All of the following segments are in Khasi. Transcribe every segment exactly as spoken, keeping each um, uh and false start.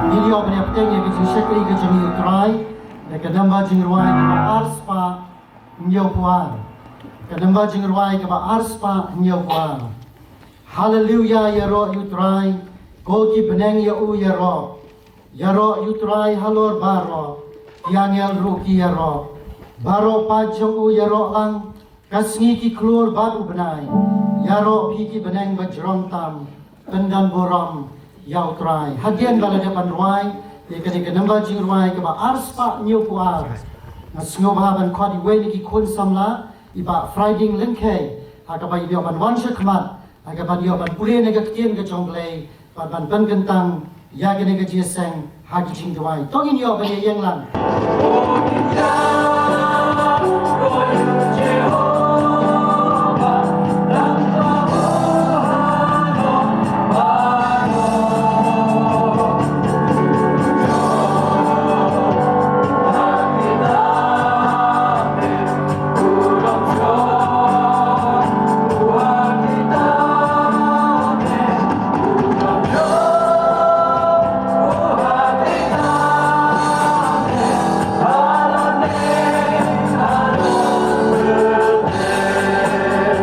Ngin ïoh ban ïa pdiang ïa ka jingshakri ka jong ngi ïa u Trai da ka namba jingrwai kaba ar spah hynñiew phew ar. Ka namba jingrwai kaba ar spah hynñiew phew ar. Haleluya, ïaroh ïa u Trai, ko ki bneng ïa u ïaroh. Ïaroh ïa u Trai halor baroh, ki angel ruh ki ïaroh. Baroh pat jong u ïaroh lang, ka sngi ki khlur bad u bnai. Ïaroh phi ki bneng ba jrong tam, pyndon burom ïa u Trai. Hadien ba la dep ban rwai ïa kane ka namba jingrwai kaba ar spah hynñiew phew ar, nga sngewbha ban khot iwei na ki khun samla, i Bah Frieding Lyngkhei, ha kaba i ïoh ban wan sha khmat, ha kaba i ïoh ban pule na ka ktien ka jong U Blei, bad ban pynkyntang ïa kane ka jingïaseng ha ka jingduwai. To ngin ïoh ban ïeng lang.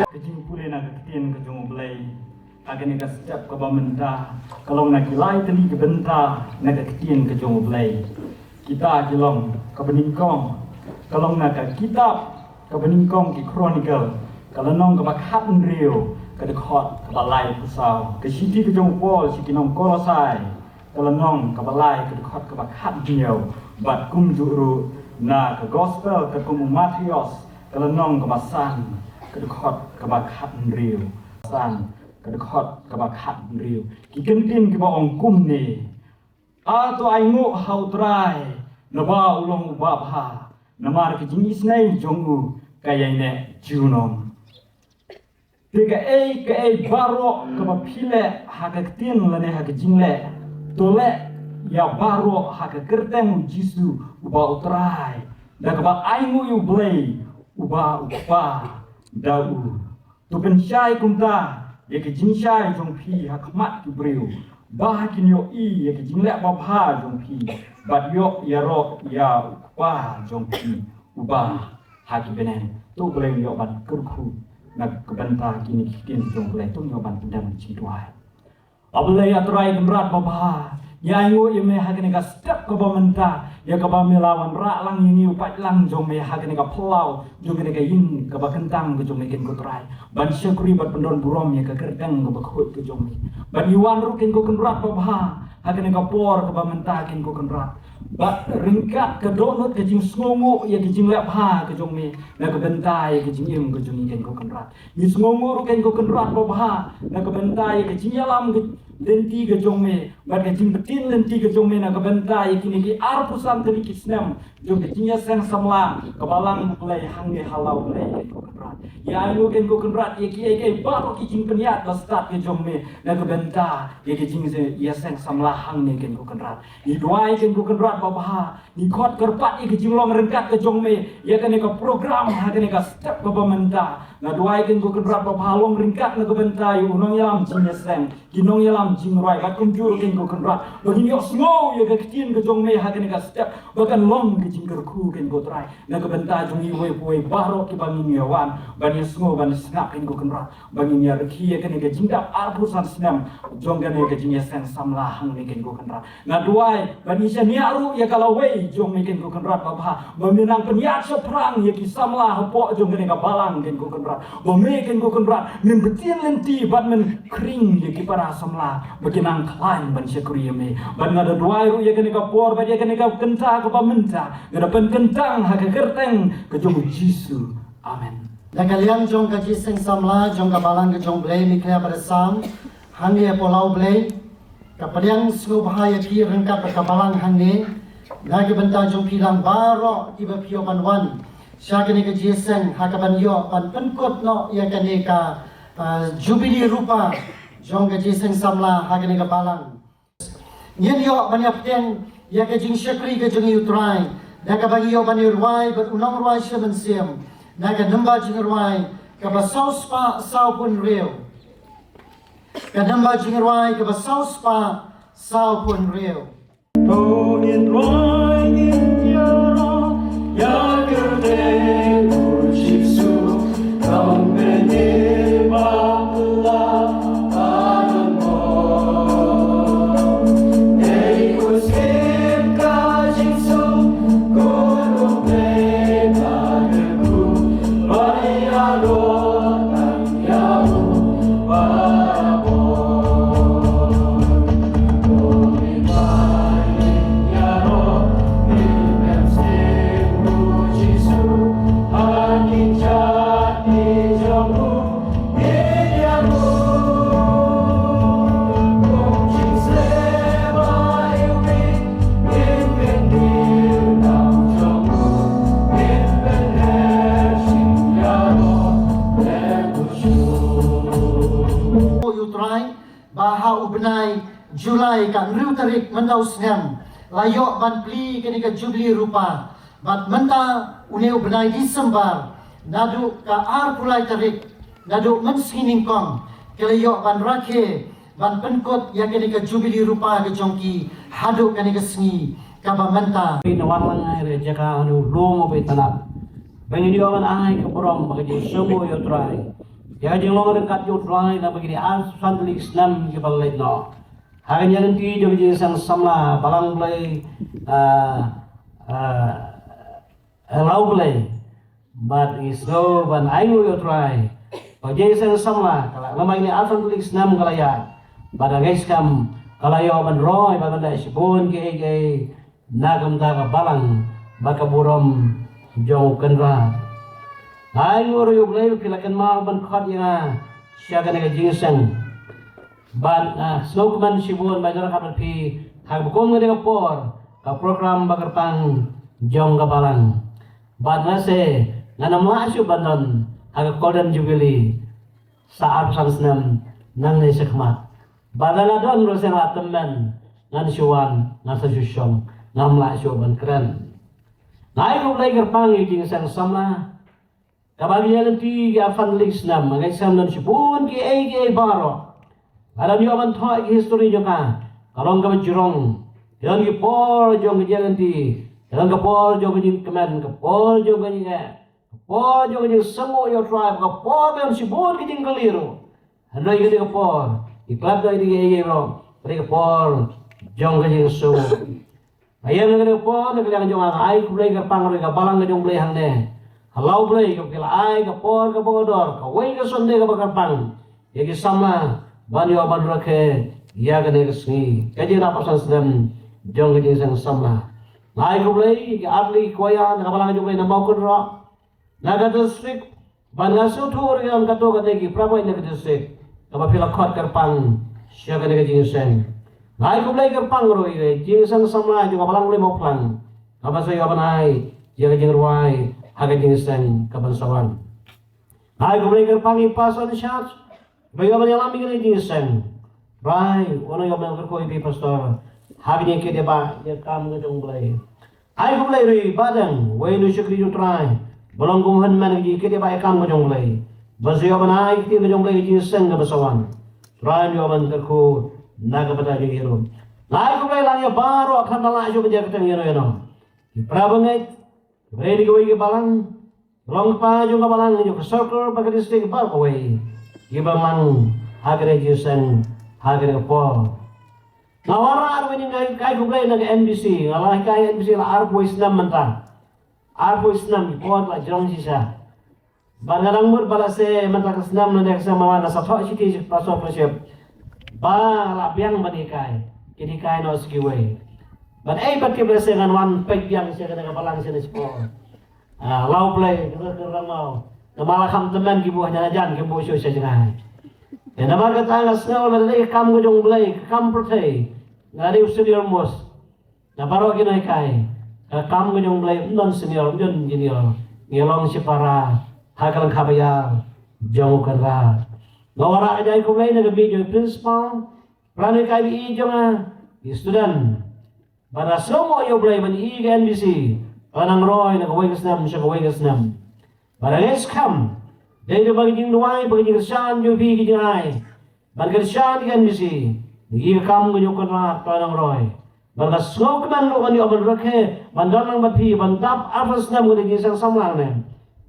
Ka jingpule na ka ktien ka jong U Blei ha kane ka step kaba mynta ka long na ki lai tylli ki bynta na ka ktien ka jong U Blei. Kita ki long kaba nyngkong ka long na ka kitab kaba nyngkong ki Chronicle, ka lynnong kaba khathynriew, ka dkhot kaba laiphew saw. Ka shithi ka jong u Paul sha ki nong Kolosai, ka lynnong kaba lai, ka dkhot kaba khathynñiew. Bad kumjuh ruh na ka Gospel katkum u Mathaios, ka lynnong kaba san, ka dkhot kaba khathynriew. San, ka dkhot kaba khathynriew. Ki kyntien kiba ong kumne: A to ainguh ha U Trai, naba u long uba bha, namar ka jingisynei jong u ka ïaineh junom. Te kaei kaei baroh kaba phi leh ha ka ktien lane ha ka jingleh, to leh ïa baroh ha ka kyrteng U Jisu uba U Trai, da kaba ainguh ïa U Blei uba U Kpa da u. To pynshai kumta ïa ka jingshai jong phi ha khmat ki briew, ba kin ïohi ïa ka jingleh babha jong phi, bad ïoh ïaroh ïa U Kpa jong phi uba ha ki bneng. To U Blei un ïoh ban kyrkhu na ka bynta kine ki ktien jong U Blei. To ïoh ban pyndem jingduwai. A Blei, A Trai Kynrad babha, ngi ainguh ïa me ha kane ka step kaba mynta, ïa kaba me la wanrah lang ïa ngi u paidlang jong me ha kane ka phyllaw jong kane ka ïing kaba kyntang ka jong me, Kynrad ko Trai, ban shakri bad pyndon burom ïa ka kyrteng kaba khuid ka jong me. Bad ngi wan ruh, Kynrad ko Kynrad babha, ha kane ka por kaba mynta, Kynrad ko Kynrad, bad ryngkat ka dohnud ka jingsngewnguh ïa ka jingleh bha ka jong me na ka bynta ïa ka jingim ka jong ngi, Kynrad ko Kynrad. Ngi sngewnguh ruh, Kynrad ko Kynrad babha, na ka bynta ïa ka jingïalam ka lynti ka jong me, bad ka jingbtin lynti ka jong me na ka bynta ïa kine ki arphew san tylli ki snem jong ka jingïaseng samla ka Balang U Blei hangne ha la U Blei, Kynrad ko Kynrad. Ïa ainguh, Kynrad ko Kynrad, ïa kiei kiei baroh ki jingpynïaid ba stad ka jong me na ka bynta ïa ka jingïaseng samla hangne, Kynrad ko Kynrad. Ngi duwai, Kynrad ko Kynrad babha, ngi khot kyrpad ïa ka jinglong ryngkat ka jong me ïa kane ka program ha kane ka step kaba mynta. Nga duwai, Kynrad ko Kynrad babha, long ryngkat na ka bynta ïa u nongïalam jingïaseng, ki nongïalam jingrwai, bad kumjuh ruh, Kynrad ko Kynrad, ba ngin ïohsngew ïa ka ktien ka jong me ha kane ka step, ba kan long ka jingkyrkhu, Kynrad ko Trai, na ka bynta jong ngi uwei pa uwei baroh kiba ngin ïa wan ban ïasngew ban ïasngap, Kynrad ko Kynrad, ba ngin ïa rkhie ïa kane ka jingdap arphew san snem jong kane ka jingïaseng samla hangne, Kynrad ko Kynrad. Nga duwai ba ngin shaniah ruh ïa ka lawei jong me, Kynrad ko Kynrad babha, ba me nang pynïaid shaphrang ïa ki samla hapoh jong kane ka balang, Kynrad ko Kynrad, ba me, Kynrad ko Kynrad, men btin lynti bad men khring ïa ki para samla ba kin nang khlaiñ ban shakri ïa me. Bad nga da duwai ruh ïa kane ka por bad ïa kane ka kynta kaba mynta, nga da pynkyntang ha ka kyrteng ka jong U Jisu. Amen. Na ka liang jong ka jingïaseng samla jong ka balang ka jong U Blei, me khlem ba da sam hangne hapoh la U Blei, ka pdiang sngewbha ïa phi ryngkat bad ka balang hangne, na ka bynta jong phi lang baroh kiba phi ïoh ban wan sha kane ka jingïaseng, ha kaban ïoh ban pynkut noh ïa kane ka, ah, Jubili Rupa jong ka jingïaseng samla ha kane ka balang. Ngin ïoh ban ïa pdiang ïa ka jingshakri ka jong ngi ïa U Trai da kaba ngi ïoh ban ïa rwai bad u nongrwai sha mynsiem, na ka namba jingrwai kaba saw spah saw phew hynriew. Ka namba jingrwai kaba saw spah saw phew hynriew. Ïa u Trai, ba ha u bnai July ka hynriew tarik mynta u snem, la ïoh ban plie kane ka Jubilee Rupa. Bad mynta une u bnai December, naduh ka arphew lai tarik, naduh mynsngi nyngkong, ki la ïoh ban rakhe, ban pynkut ïa kane ka Jubilee Rupa ka jong ki, haduh kane ka sngi kaba mynta. Phi na wan lang ai re jaka anu lum u phi tanap. Ba ngin ïoh ban ai ka burom bad ka jingsngew ïa u Trai. Ïa ka jinglong ryngkat ïa u Trai na ba ki ar san tylli ki snem kiba la leit noh. Ha ka jingïaid lynti jong ka jingseng samla, Balang Blei, ah, ah, Lau Blei. Bad ngi sngew ban ai nguh ïa u Trai. Ba ka jingseng samla ka la lama ine ar san tylli ki snem ka la ïaid. Bad nga ngeit skhem ka la ïoh ban roi bad ban leh shibun kiei kiei na ka bynta ka balang bad ka burom jong u Kynrad. Ai nguh ruh ïa u Blei ba phi la kynmaw ban khot ïa nga sha kane ka jingseng. Bad, ah, sngewkmen shibun ba nga ïarakhe bad phi ha kaba kum kane ka por, ka program ba kyrpang jong ka balang. Bad nga sngew ngan ym lah shuh ban don ha ka Golden Jubilee sa arphew san snem nangne shakhmat. Bad lada nga don ruh sa nga la tymmen, ngan shu wan, ngan sa shu shong, ngam lah shuh ban kren. Nga ai khublei kyrpang ïa ka jingseng samla. Kaba ngi ïaid lynti ki ar san tylli ki snem, nga ngeit skhem don shibun kiei kiei baroh. Lada ngi ïoh ban thoh ïa ki history jong ka, ka long kaba jrong. Ki don ki por jong ka jingïaid lynti, ki don ka por jong ka jingkmen, ka por jong ka jingeh, ka por jong ka jingsngew ïa u Trai, ka por ba don shibun ki jingkylli ruh. Hynrei kane ka por, ngi klet da ïa kine baroh, kane ka por jong ka jingsngew. Nga ïeng ha kane ka por na ka liang jong nga, nga ai khublei kyrpang ruh ïa ka balang ka jong U Blei hangne. Ha la U Blei kaba ki la ai ka por kaba kordor, kawei ka Sunday kaba kyrpang ïa ki samla ban ïoh ban rakhe ïa kane ka sngi, ka jingïarap arphew san snem jong ka jingseng samla. Nga ai khublei ïa ki ar tylli ki choir na ka balang ka jong U Blei na Mawkynroh, na ka district, bad nga sngewthuh ruh ïa kato kane ki para bangeit na ka district, kaba phi la khot kyrpang sha kane ka jingseng. Nga ai khublei kyrpang ruh ïa ka jingseng samla jong ka balang U Blei Mawphlang, kaba sa ïoh ban ai ïa ka jingrwai ha ka jingseng kaban sa wan. Nga ai khublei kyrpang ïa i pastor in charge ba ïoh ban ïalam ïa kane ka jingseng. Trai, u nongïalam kyrkhu ïa phi pastor ha kine ki dei ba ïa ka kam ka jong U Blei. Ai khublei ruh ïa i Bah Deng, wei na u shakri jong U Trai ba long kum u hynmen ha kine ki dei ba ïa ka kam ka jong U Blei, ba sa ïoh ban ai ïa ka ktien ka jong U Blei ha ka jingseng kaba sa wan. Trai, ïoh ban kyrkhu na ka bynta jong ngi ruh. Nga ai khublei lang ïa baroh, khlem da lah shuh ban jia kyrteng ïano ïano, ki para bangeit, kiba dei na kiwei ki balang, ki long kpa jong ka balang, jong ka circle bad ka district baroh kawei, kiba mang ha kane ka jingseng ha kane ka por. Nga wanrah ruh ïa ka jingkyrkhu khublei na ka N B C. Nga la hikai N B C la arphew snem mynta. Arphew snem, ki por la jrong shisha. Bad nga dang mut ba lehse mynta ka snem lane ka snem ban wan nga sa thoh shithi sha ka Pastor Fellowship ba la biang ban hikai, kin hikai noh sa kiwei. Bad ei pat tip lehse ngan wan peit biang sha kane ka balang shane shipor. Ah, la U Blei, ka kyrdan maw. Namar la kham tymmen ki buh jan jan, kim buh shuh sha jngai. Te namar kata nga sngew lada dei ka kam ka jong U Blei, ka kam pyrthei, nga dei u senior most. Na baroh ki nonghikai, ka kam ka jong U Blei ym don senior, ym don junior. Ngi long shipara ha ka lyngkha ba ïar jong u Kynrad. Nga wanrah ka jingkhublei na ka miej jong i principal, para nonghikai ba ïeit jong nga, ki student. Bad nga sngewnguh ïa U Blei ban ïohi ka N B C ka la nang roi na kawei ka snem sha kawei ka snem. Bad nga ngeit skhem dei da ka jingduwai bad ka jingkyrshan jong phi, ka jingai bad ka kyrshan ka N B C, ïa ka kam ka jong u Kynrad ka la nang roi. Bad nga sngewkmen ruh ban ïoh ban rakhe ban don lang bad phi ban dap arphew snem ka dei jingïaseng samla ne.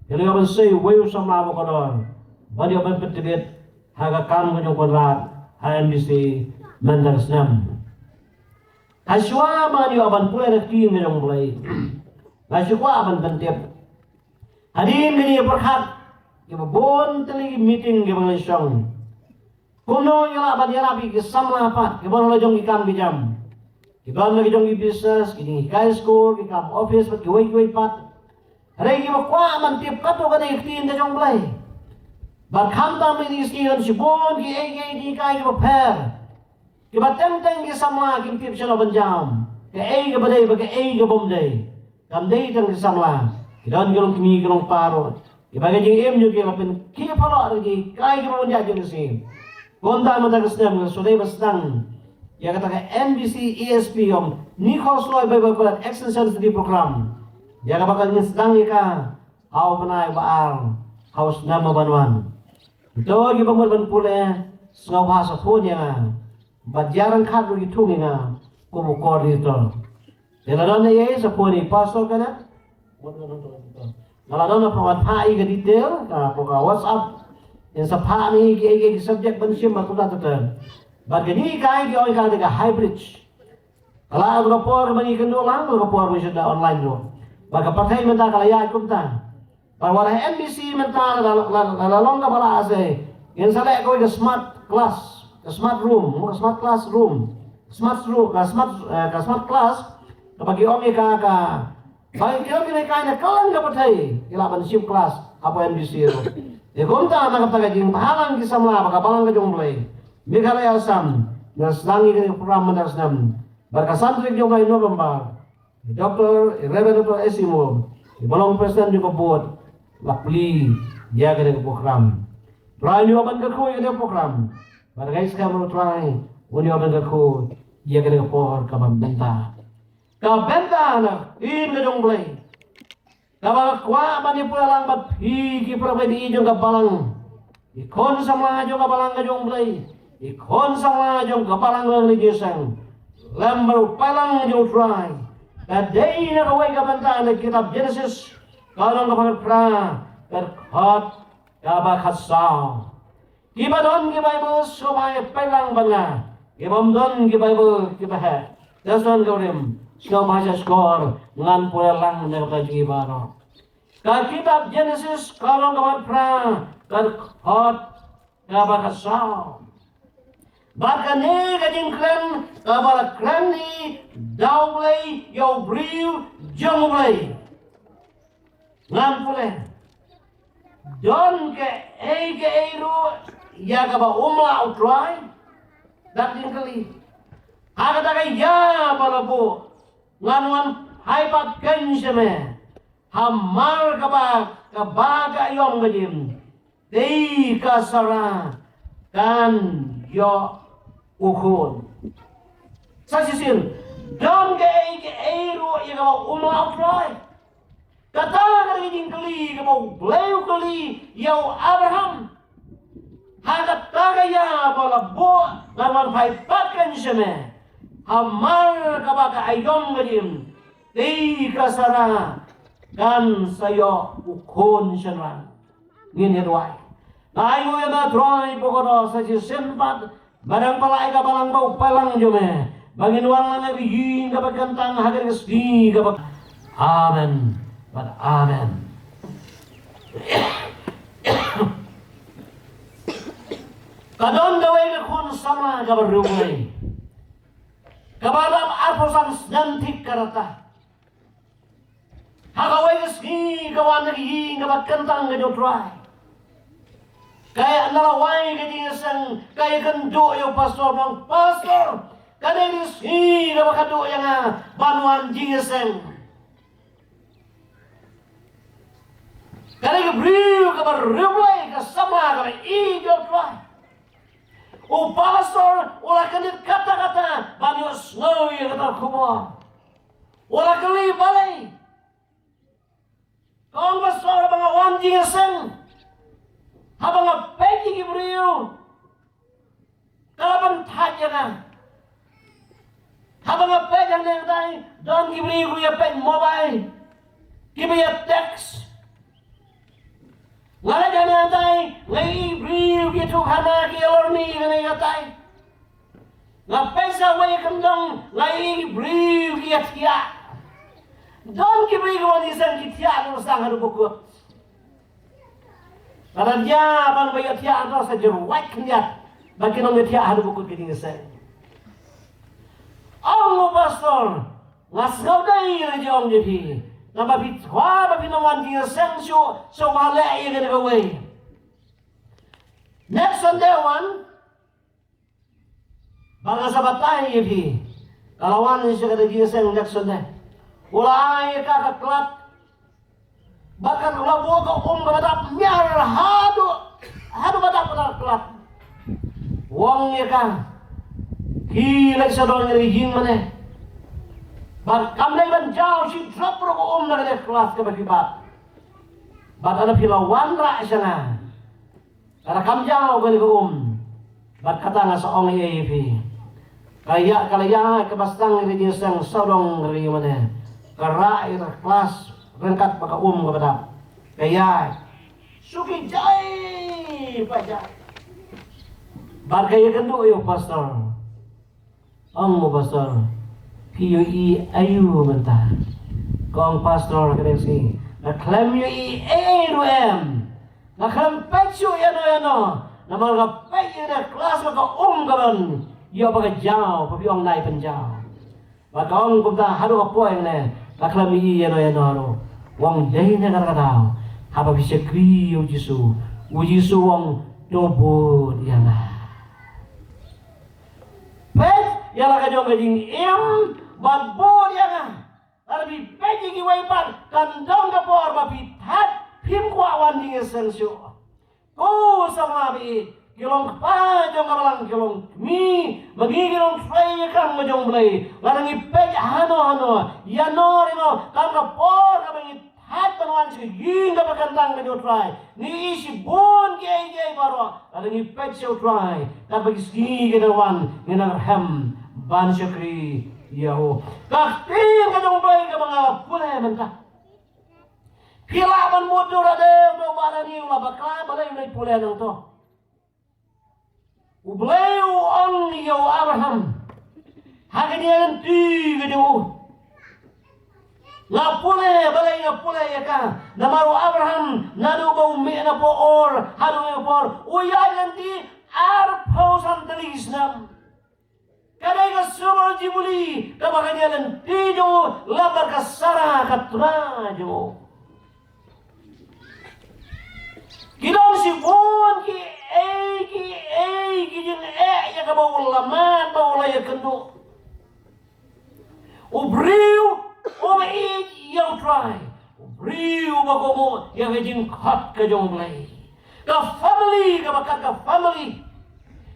Nga la ïoh ban sei uwei u samla ba kordor ban ïoh ban pyntbit ha ka kam ka jong u Conrad ha N B C mynta ka snem. Hashwa ban ïoh ban pule na ka ktien ka jong u Blei, nga shu kwah ban pyntip hadien ka jingïapyrkhat kiba bun tylli ki meeting kiba ngi la shong. Kumno ngi lah ban ïarap ïa ki samla pat kiba la jong ki kam ki jam, kiba la jong ki business, ki jinghikai skul, ki kam office bad kiwei kiwei pat. Hynrei kiba kwah ban tip katto katne ka ktien ka jong u Blei. Bad khamtam ïa ki ktien shibun kiei kiei ki jinghikai kiba pher. Kiba teng teng ki samla kim tip shano ban jam, kaei kaba dei bad kaei kabym dei. Kam dei tang ki samla, ki don ki longkmie ki longkpa ruh kiba ka jingim jong ki la pynkhih phalok da ki hikai kiba bun jait jong ki sien. Kumta mynta ka snem nga shu dei ban sdang ïa kata ka N B C E S P, ong Nichols Roy Bible College Extension Study Program, ïa kaba ngin sdang ïa ka ha u bnai ba ar ha u snem uban wan. Ito kiba mut ban pule, sngewbha sa phone ïa nga. Bad ïa ryngkat ruh ki thung ïa nga kum u coordinator. Te lada don ei ei sa phone ïa i Pastor Kenneth. Nga la don na pynban phah ïa ka detail ka, ka WhatsApp. Ïa sa phah ïa ki, ïa ki subject ban shim bad kumta ter ter. Bad kane ka, ïa ki ong ka dei ka hybrid. Ka la ka por ba ngi kynduh lang, ka por ba ngi shim da online ruh. Bad ka pyrthei mynta ka la ïaid kumta. Bad wat ha N B C mynta la, la, la, la long kaba la sei. Ngin sa leh kawei ka smart class, ka smart room, ka smart classroom, smart room, ka smart, eh, ka smart class. Kaba ki ong ïa ka, ka, ba ki ong ïa ka na kylleng ka pyrthei ki lah ban shim class hapoh N B C ruh. Te kumta na kata ka jingbhalang ki samla ba ka balang ka jong u Blei Meghalaya Assam, nga sdang ïa ka program mynta ka snem. Bad ka san tarik jong u bnai November, Doctor, Reverend Doctor Esimo, iba long president jong ka board, la plie ïa kane ka program. Trai, un ïoh ban kyrkhu ïa kane ka program. Bad nga ngeit skhem ruh Trai, un ïoh ban kyrkhu ïa kane ka por kaba bynta. Ka bynta na ka ktien ka jong u Blei. Kaba nga kwah ban ïa pule lang bad phi ki para bangeit jong ka balang, ki khun samla jong ka balang ka jong u Blei, ki khun samla jong ka balang ka jong u Blei. Lem bad u paidlang jong u Trai, ka dei na kawei ka bynta na ka kitab Genesis, ka lynnong kaba khatphra, ka dkhot kaba khatsaw. Kiba don ki Baibl sngewbha ïa peit lang bad nga. Kiba ym don ki Baibl kiba heh, sha sdang ka rim, sngewbha sha shkor, ngan pule lang na ka bynta jong ki baroh. Ka kitab Genesis, ka lynnong kaba khatphra, ka dkhot kaba khatsaw. Bad kane ka jingkren kaba la kren hi da u Blei ïa u briew jong u Blei. Ngan pule. Don kaei kaei ruh ïa kaba um lah u Trai? Dat jingkylli. Ha kata ka ïa ba la buh, ngan wan phai pat keiñ sha me. Hamar kaba, kaba ka aïom ka jong me, te ka Sara kan ïoh u khun. Sa shisien, don kaei kaei ruh ïa kaba um lah u Trai? Kata ka dei ka jingkylli kaba u Blei u kylli ïa u Abraham. Ha kata ka ïa ba la buh, ngan wan phai pat keiñ sha me. Hamar kaba ka aïom ka jong me, te ka Sara kan sa ïoh u khun shynrang. Ngin ïa duwai. Nga ainguh ïa me Trai ba kordor, sa shisien pat, ba dang pynlait ïa ka balang bad u paidlang jong me, ba ngin wan lang ha ka ïing kaba kyntang, ha ka sngi kaba. Amen bad amen. Ka don kawei ka khun samla kaba riewblei, kaba dap arphew san snem thik ka rta. Ha kawei ka sngi ka wan na ka ïing kaba kyntang ka jong u Trai. Ka ïa na lawei ka jingïaseng, ka ïakynduh ïa u pastor, ba u ong, "Pastor, ka dei ka sngi kaba khatduh ïa nga ban wan jingïaseng." Ka dei ka briew kaba riewblei, ka samla kaba ïeit jong u Trai. U pastor u la kyndit katta katta ban ïohsngew ïa kata ka khubor. U la kylli balei. Ka ong, "Pastor, haba nga wan jingïaseng, haba nga peit ïa ki briew, ka la pynthait ïa nga. Haba nga peit hangne hangtai, don ki briew ki ïa peit mobile, kiba ïa text. Nga leit hangne hangtai, nga ïohi briew ki ïathuh khana, ki ïalorni hangne hangtai. Nga peit sa wei kyndong, nga ïohi briew ki ïathiah. Don ki briew kiba wan ïaseng ki thiah na u sang haduh ba kut. Lada ïa ban ba ïathiah, to sa jyrwai khyndiat ba kin ym ïathiah haduh ba kut ka jingïaseng. Ong u pastor, nga sngewdei ïa la jong ïa phi. Naba phi twa ba phi nang wan jingïaseng shuh, shuh ba leh ïa kane kawei. Next Sunday wan, ba nga sa batai ïa phi. Ka la wan sha kata ka jingïaseng next Sunday. U la ai ïa ka ka klad. Bad ka la buh ka um kaba dap miar haduh, haduh ba dap ka klad. U ong ïa ka, phi leit sha dong ïa ka ïing mane. Bad kam dei ban jaw shi drop ruh ka um na ka klad kaba phi bat. Bad lada phi la wanrah sha nga, lada kam jaw kane ka um, bad kata nga sa ong ïa phi. Ka ïa, ka la ïa kaba sdang ïa ka jingïaseng sawdong ri mane. Ka rah ïa ka klas ryngkat bad ka um kaba dap. Ka ïa. Suki jai pa jai. Bad ka ïakynduh ïa u pastor. Ong u pastor, phi ïohi aïu mynta? Ka ong pastor, ka dei shi, nga khlem ïohi ei ei ruh em. Nga khlem peit shuh ïano ïano. Namar nga peit ïa ka klas ba ka um ka ban ïoh ba ka jaw, ba phi ong nai pynjaw. Ba ka ong kumta haduh ka poi ne, nga khlem ïohi ïano ïano ruh. U ong dei na kata ka daw, haba phi shakri ïa u Jisu, u Jisu u ong to bud ïa nga. Peit ïa la ka jong ka jingim bad bud ïa nga. Lada phi peit ïa kiwei pat kan don ka por ba phi thait phim kwah wan jingïaseng shuh. Ko samla baieit, ki long kpa jong ka balang, ki long kmie, ma ngi ki long trai ïa ka kam ka jong U Blei. Lada ngi peit hano hano, ïano ïano, kan ka por kaba ngi thait ban wan sha ka ïing kaba kyntang ka jong U Trai. Ngi ïohi shibun kiei kiei baroh. Lada ngi peit sha U Trai, katba ki sngi ki dang wan, ngin nang rhem ban shakri ïa u. Ka ktien ka jong U Blei kaba nga pule mynta. Phi lah ban mutdur ïa u, u Abraham u la bakla, balei u leit pule nangto? U Blei u ong ïa u Abraham ha ka jingïaid lynti ka jong u, nga pule, balei nga pule ïa ka? Namar u Abraham naduh ba u mih na poh Ur haduh na poh Ur u ïaid lynti arphew san tylli ki snem. Ka dei ka silver jubilee kaba ka ïaid lynti jong u lem bad ka Sara ka tnga jong u. Ki don shibun kiei kiei ki jingeh ïa kaba u la mad ba u la ïakynduh. U briew uba ïeit ïa U Trai, u briew uba kohnguh ïa ka jingkhot ka jong U Blei. Ka family kaba kat ka family,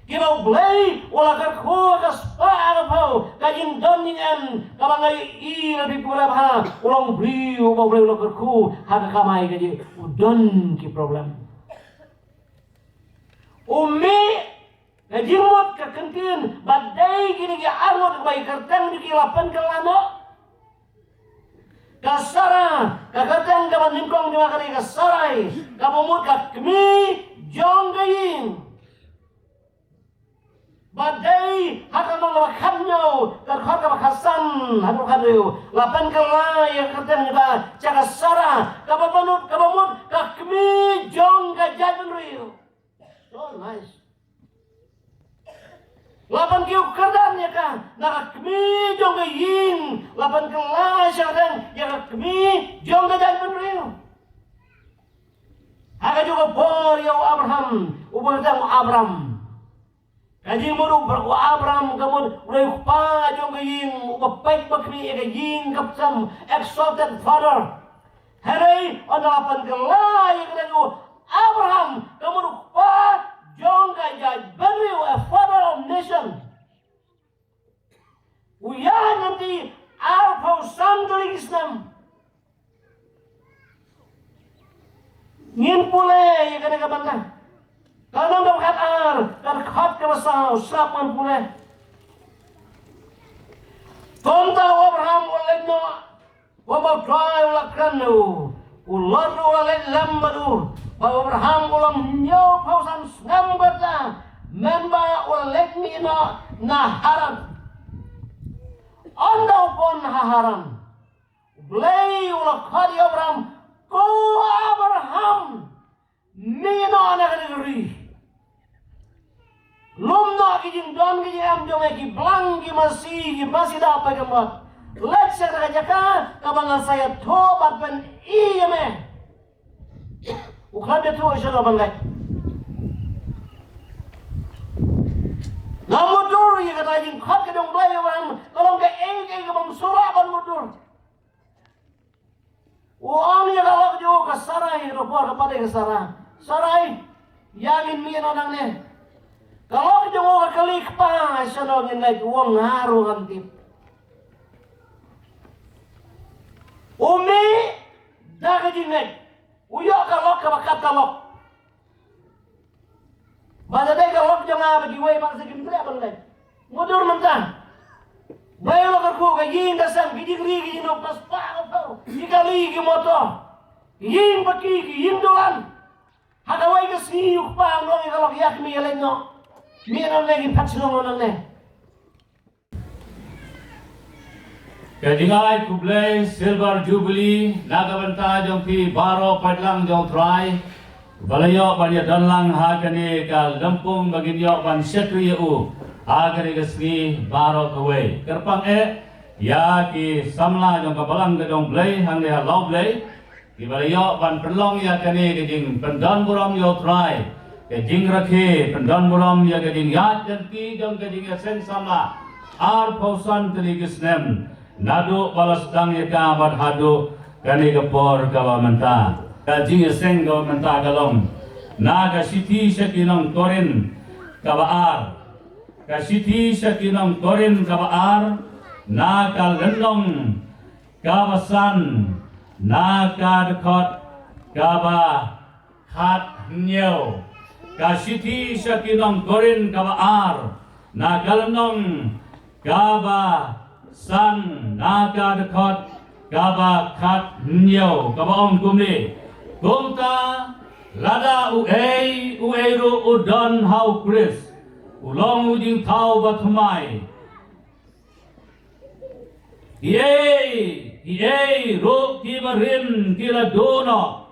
kiba U Blei u la kyrkhu ka spah ka phew, ka jingdon jingem kaba nga ïohi lada phi pule bha, u long u briew uba U Blei u la kyrkhu ha ka kamai kajih. U don ki problem. U mih, ka jingmut ka kyntien ba dei kine ki arngut kiba ïa kyrteng jong ki la pynkylla noh. Ka Sara, ka kyrteng kaba nyngkong jong ka dei ka Sarai, kaba mut ka kmie jong ka ïing. Ba dei ha ka lynnong kaba khathynñiew, ka dkhot kaba khatsan haduh khathynriew, la pynkylla ïa ka kyrteng jong ka sha ka Sara, kaba mut, kaba mut ka kmie jong ka jaitbynriew. So nice. La pynkiew kyrdan ïa ka na ka kmie jong ka ïing, la pynkylla sha ka dang ïa ka kmie jong ka jaitbynriew. Ha kajuh ka por ïa u Abraham, u ba kyrteng u Abram. Ka jingmut u Abram ka mut u dei u kpa jong ka ïing, uba peit ba khmih ïa ka ïing ka sem, exalted father. Hynrei ynda la pynkylla ïa ka dei u Abraham ka mut u kpa jong ka jaitbynriew, a father of nation. U ïaid lynti arphew san tylli ki snem. Ngin pule ïa kane ka bynta. Ka lynnong kaba khatar, ka dkhot kaba saw, sngap ngan pule. Kumta u Abraham u la leit noh, kumba U Trai u la kren ïa u. U Lot ruh u la leit lem bad u. Bad u Abraham u la hynñiewphew san snem beit, mynba u la leit mih noh na Haran. Ynda u pun ha Haran, U Blei u la khot ïa u Abraham, "Ko Abraham, mih noh na kane ka ri. Lum noh ki jingdon ki jingem jong me, ki blang, ki masi, ki masi da pyrkhat. Leit sha ka jaka kaba nga sa ïathuh bad pyni ïa me." U khlem ïathuh sha u ban leit. Nga mutdur ïa kata ka jingkhot ka jong U Blei ïa u Abraham, ka long kaei kaei kaba ym sngewbha ban mutdur. U ong ïa ka lok jong u ka Sarai, ka por ka pat ka Sarai. "Sarai, ïa ngin mih noh nangne." Ka lok jong u ka kylli, "Kpa, shano ngin leit?" U ong, "Nga ruh ngam tip." U mih da ka jingngeit. U ïoh ka lok kaba kat ka lok. Ba da dei ka lok jong nga bad kiwei pat sa kim treh ban leit. Mutdur mynta. Ba ïa lok ka khu, ka ïing ka sem, ki jingri ki jingdup, ka spah ka phew, ki kali ki motor, ki ïing paki, ki ïing dulan. Ha kawei ka sngi u kpa u ong ïa ka lok, "Ïa khmih, ïa leit noh. Mih nangne, ngin phet shnong noh nangne." Ka jingai khublei Silver Jubilee na ka bynta jong phi baroh paidlang jong U Trai ba la ïoh ban ïadon lang ha kane ka lympung ba ngin ïoh ban shakri ïa u ha kane ka sngi baroh kawei. Kyrpang eh ïa ki samla jong ka balang ka jong U Blei hangne ha Lawblei, kiba la ïoh ban pynlong ïa kane ka jingpyndonburom ïa U Trai, ka jingrakhe, pyndonburom ïa ka jingïaid lynti jong ka jingïaseng samla arphew san tylli ki snem, naduh ba la sdang ïa ka bad haduh kane ka por kaba mynta. Ka jingïaseng kaba mynta ka long na ka shithi sha ki nong Korinth kaba ar. Ka shithi sha ki nong Korinth kaba ar, na ka lynnong kaba san, na ka dkhot kaba khathynñiew. Ka shithi sha ki nong Korinth kaba ar, na ka lynnong kaba san, na ka dkhot kaba khathynñiew, kaba ong kumne: Kumta lada uei uei ruh u don ha U Khrist, u long u jingthaw bathymmai. Kiei kiei ruh kiba rim ki la duh noh.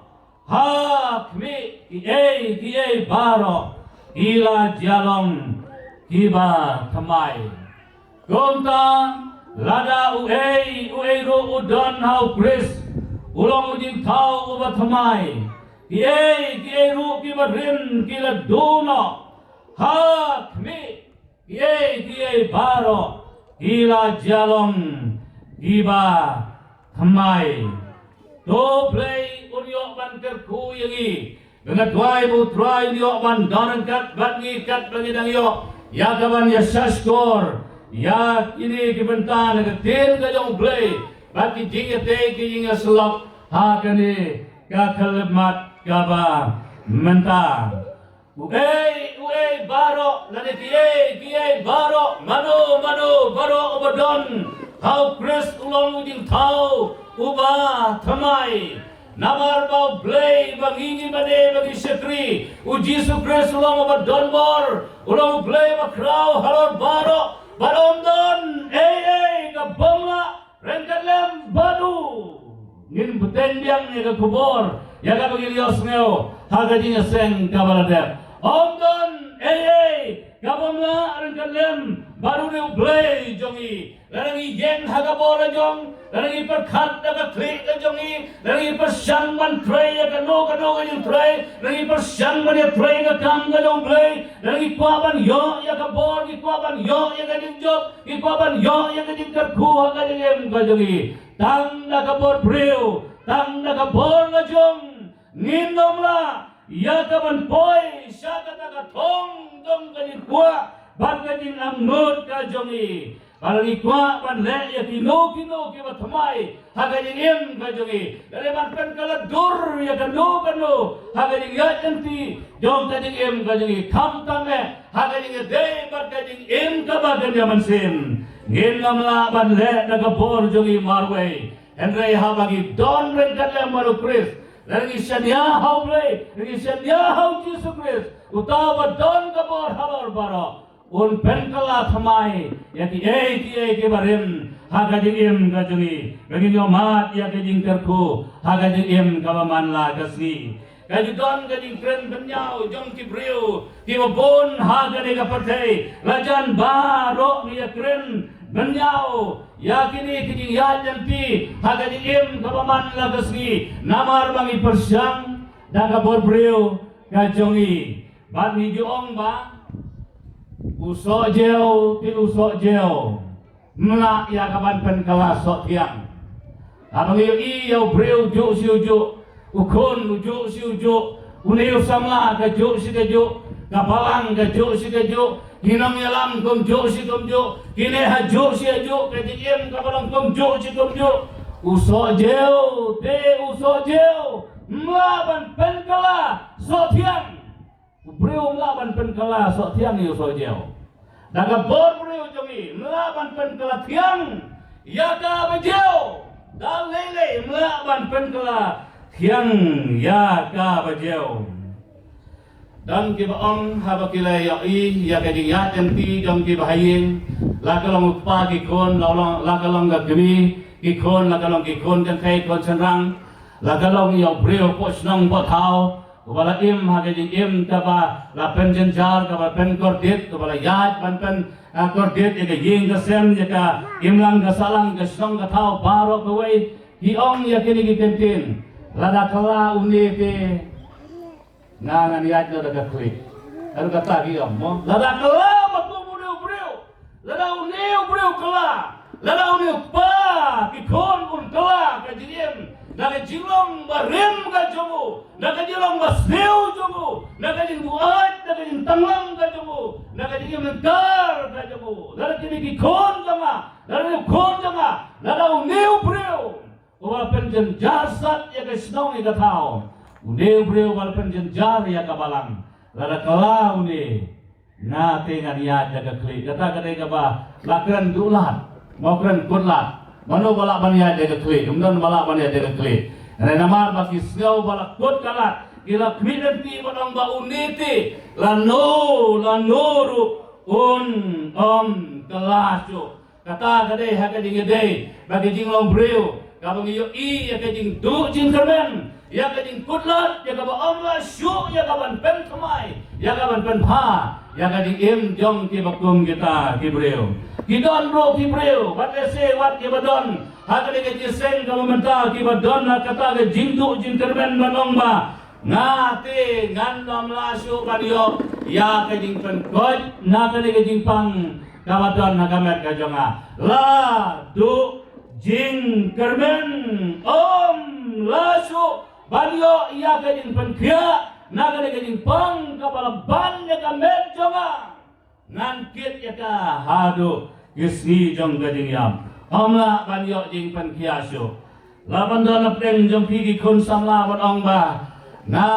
Ha khmih, kiei kiei baroh ki la jia long kiba thymmai. Kumta lada uei uei ruh u don ha U Khrist, u long u jingthaw uba thymmai. Kiei kiei ruh kiba rim ki la duh noh. Ha khmih, kiei kiei baroh ki la jia long kiba thymmai. To Blei un ïoh ban kyrkhu ïa ngi. Ba nga duwai ba U Trai un ïoh ban don ryngkat bad ngi katba ngi dang ïoh ïa ka ban ïa shahshkor ïa kine ki bynta na ka ktien ka jong U Blei bad ki jingïatei ki jingïasyllok ha kane ka khyllipmat kaba mynta. Uei uei baroh, lane kiei kiei baroh, mano mano baroh uba don ha U Khrist u long u jingthaw uba thymmai. Namar ba U Blei ba ngi ngi mane ba ngi shakri, U Jisu Khrist u long uba donbor, u long U Blei ba khraw halor baroh, bad ym don ei ei ka bym lah ryngkat lem bad u. Ngin bteng biang ïa ka khubor ïa kaba ngi la ïohsngew ha ka jingïaseng kaba la dep. Ym don ei ei ka bym lah ryngkat lem bad une U Blei jong ngi. Lada ngi ïeng ha ka bor la jong, lada ngi pyrkhat da ka khlieh la jong ngi, lada ngi pyrshang ban trei ïa kano kano ka jingtrei, lada ngi pyrshang ban ïatrei ka kam ka jong U Blei, lada ngi kwah ban ïoh ïa ka bor, ngi kwah ban ïoh ïa ka jingjop, ngi kwah ban ïoh ïa ka jingkyrkhu ha ka jingim ka jong ngi. Tang da ka bor briew, tang da ka bor la jong, ngin ym lah ïa ka ban poi sha kata ka thong jong ka jingkwah bad ka jingangnud ka jong ngi. Ba ngi kwah ban leh ïa kino kino kiba thymmai ha ka jingim ka jong ngi. Lane ban pynkylla dur ïa kano kano ha ka jingïaid lynti jong ka jingim ka jong ngi. Khamtam eh ha ka jingïadei bad ka jingim kaba kynja mynsiem. Ngin ym lah ban leh da ka bor jong ngi marwei. Hynrei haba ngi don ryngkat lem bad u Khrist, lada ngi shaniah ha u Blei, ngi shaniah ha u Jisu Khrist, uta uba don ka bor halor baroh, un pynkylla thymmai ïa kiei kiei kiba rim ha ka jingim ka jong ngi, ba ngin ïohmad ïa ka jingkyrkhu ha ka jingim kaba man la ka sngi. Ka ju don ka jingkren bynñiaw jong ki briew kiba bun ha kane ka pyrthei. La jan baroh ngi ïakren bynñiaw ïa kine ki jingïaid lynti ha ka jingim kaba man la ka sngi, namar ba ngi pyrshang da ka bor briew ka jong ngi. Bad ngi ju ong ba u soh jew te u soh jew, mlah ïa ka ban pynkylla soh thiang. Haba ngi ïohi ïa u briew juh shi u juh, u khun u juh shi u juh, une u samla ka juh shi ka juh, ka balang ka juh shi ka juh, ki nongïalam kumjuh shi kumjuh, ki neh ha juh shi ha juh, ka jingim kaba long kumjuh shi kumjuh. U soh jew te u soh jew, mlah ban pynkylla soh thiang. U briew mlah ban pynkylla soh thiang ïa u soh jew. Da ka bor briew jong ngi mlah ban pynkylla thiang ïa kaba jew. Da lei lei mlah ban pynkylla thiang ïa kaba jew. Don kiba ong haba ki la ïohi ïa ka jingïaid lynti jong kiba ha ïing, la ka long u kpa ki khun, la long, la ka long ka kmie ki khun, la ka long ki khun kynthei khun shynrang, la ka long ïa u briew poh shnong poh thaw, uba la im ha ka jingim kaba la pynjynjar, kaba pynkordit, uba la ïaid ban pyn, ah, kordit ïa ka ïing ka sem, ïa ka imlang ka sahlang, ka shnong ka thaw baroh kawei. Ki ong ïa kine ki kyntien, lada kylla une te nga ngan ïaid noh da ka khlieh. Haduh katta ki ong mo, lada kylla ba kum une u briew. Lada une u briew kylla, lada une u kpa ki khun un kylla ka jingim, na ka jinglong barim ka jong u, na ka jinglong basniew jong u, na ka jingduwai, na ka jingtanglang ka jong u, na ka jingim lyngkar ka jong u, lada kine ki khun jong nga, lada une u khun jong nga, lada une u briew uba pynjynjar sat ïa ka shnong ïa ka thaw, une u briew uba pynjynjar ïa ka balang, lada kylla une, nga te ngan ïaid da ka khlieh. Kata ka dei kaba la kren duh lad, mo, kren kut lad. Mano ba lah ban ïaid da ka khlieh? Ym don ba lah ban ïaid da ka khlieh. Hynrei namar ba ki sngew ba la kut ka lad, ki la khmih lynti ban ong ba une te lano lano ruh un ym kylla shuh. Kata ka dei ha ka jingïadei bad ka jinglong briew, kaba ngi ïohi ïa ka jingduh jingkyrmen, ïa ka jingkut lad, ïa kaba ym lah shuh ïa ka ban pynthymmai, ïa ka ban pynbha ïa ka jingim jong kiba kum kita ki briew. Ki don ruh ki briew, wat lehse wat kiba don ha kane ka jingïaseng kaba mynta, kiba don ha kata ka jingduh jingkyrmen ban ong ba nga te ngan ym lah shuh ban ïoh ïa ka jingpynkoit na kane ka jingpang kaba don ha ka met ka jong nga. La duh jingkyrmen, ym lah shuh ban ïoh ïa ka jingpynkhiah na kane ka jingpang kaba la ban ïa ka met jong nga. Ngan kit ïa ka haduh ki sngi jong ka jingïap. Ym lah ban ïoh jingpynkhiah shuh. La ban don hapdeng jong phi ki khun samla ban ong ba nga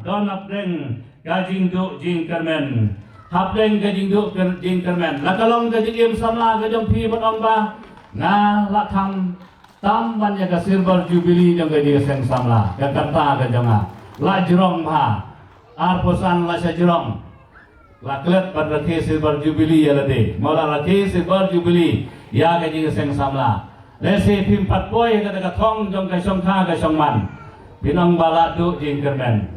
don hapdeng ka jingduh jingkyrmen. Hapdeng ka jingduh ker-, jingkyrmen, la ka long ka jingim samla ka jong phi ban ong ba nga la kham tam ban ïa ka silver jubilee jong ka jingïaseng samla, ka karta ka jong nga. La jrong bha, arphew san la sha jrong. La klet ban rakhe silver jubilee ïa lade. Mo, la rakhe silver jubilee ïa ka jingïaseng samla. Lehse phim pat poi ha kata ka thong jong ka shongkha ka shongman. Phin ong ba la duh jingkyrmen.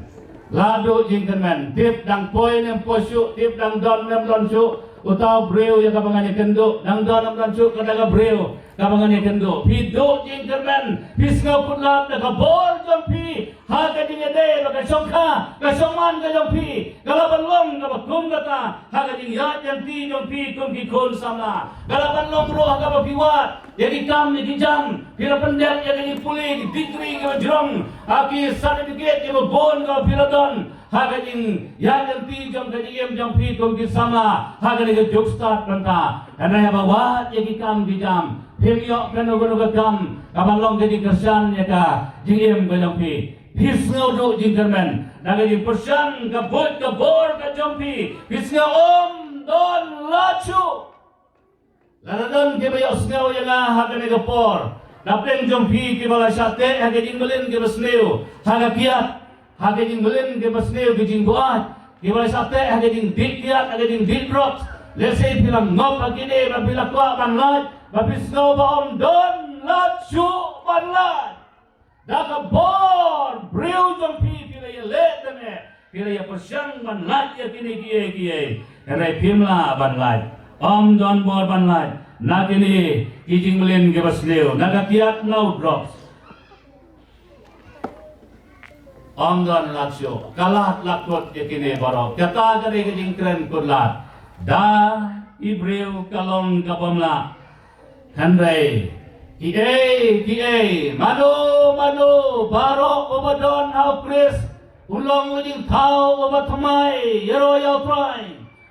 La duh jingkyrmen. Tip dang poi ne ym poi shuh, tip dang don ne ym don shuh uta u briew ïa kaba ngan ïakynduh. Dang don ne ym don shuh kata ka briew kaba ngan ïakynduh. Phi duh jingkyrmen, phi sngew kut lad da ka bor jong phi ha ka jingïadei bad ka shongkha ka shongman ka jong phi. Ka la ban long kaba kum kata ha ka jingïaid lynti jong phi kum ki khun samla. Ka la ban long ruh ha kaba phi wad ïa ki kam ïa ki jam, phi la pyndep ïa ki pule, ki degree kiba jrong, ha ki certificate kiba bun kaba phi la don ha ka jingïaid lynti jong ka jingim jong phi kum ki samla ha kane ka juk stad mynta. Hynrei haba wad ïa ki kam ki jam, phim ïoh kano kano ka kam ka ban long ka jingkyrshan ïa ka jingim ka jong phi. Phi sngew duh jingkyrmen na ka jingpyrshang ka buit ka bor ka jong phi. Phi sngew ym don lad shuh. Lada don kiba ïohsngew ïa nga ha kane ka por, na pdeng jong phi kiba la shah teh ha ka jingmlien kaba sniew, ha ka kiad, ha ka jingmlien kaba sniew, ka jingbuaid, kiba la shah teh ha ka jingdih kiad, ha ka jingdih drugs. Lehse phi la ngop ha kine, ba phi la kwah ban lait, ba phi sngew ba ym don lad shuh ban lait. Da ka bor briew jong phi, phi la ïaleh tang eh, phi la ïapyrshang ban lait ïa kine kiei kiei. Hynrei phim lah ban lait. Ym don bor ban lait na kine ki jingmlien kiba sniew, na ka kiad, na u drugs. Ym don lad shuh. Ka lad la kut ïa kine baroh. Kata ka dei ka jingkren kut lad. Da i briew ka long ka bym lah. Hynrei kiei kiei, mano mano baroh uba don ha u Khrist, u long u jingthaw uba thymmai ïaroh ïa u Trai.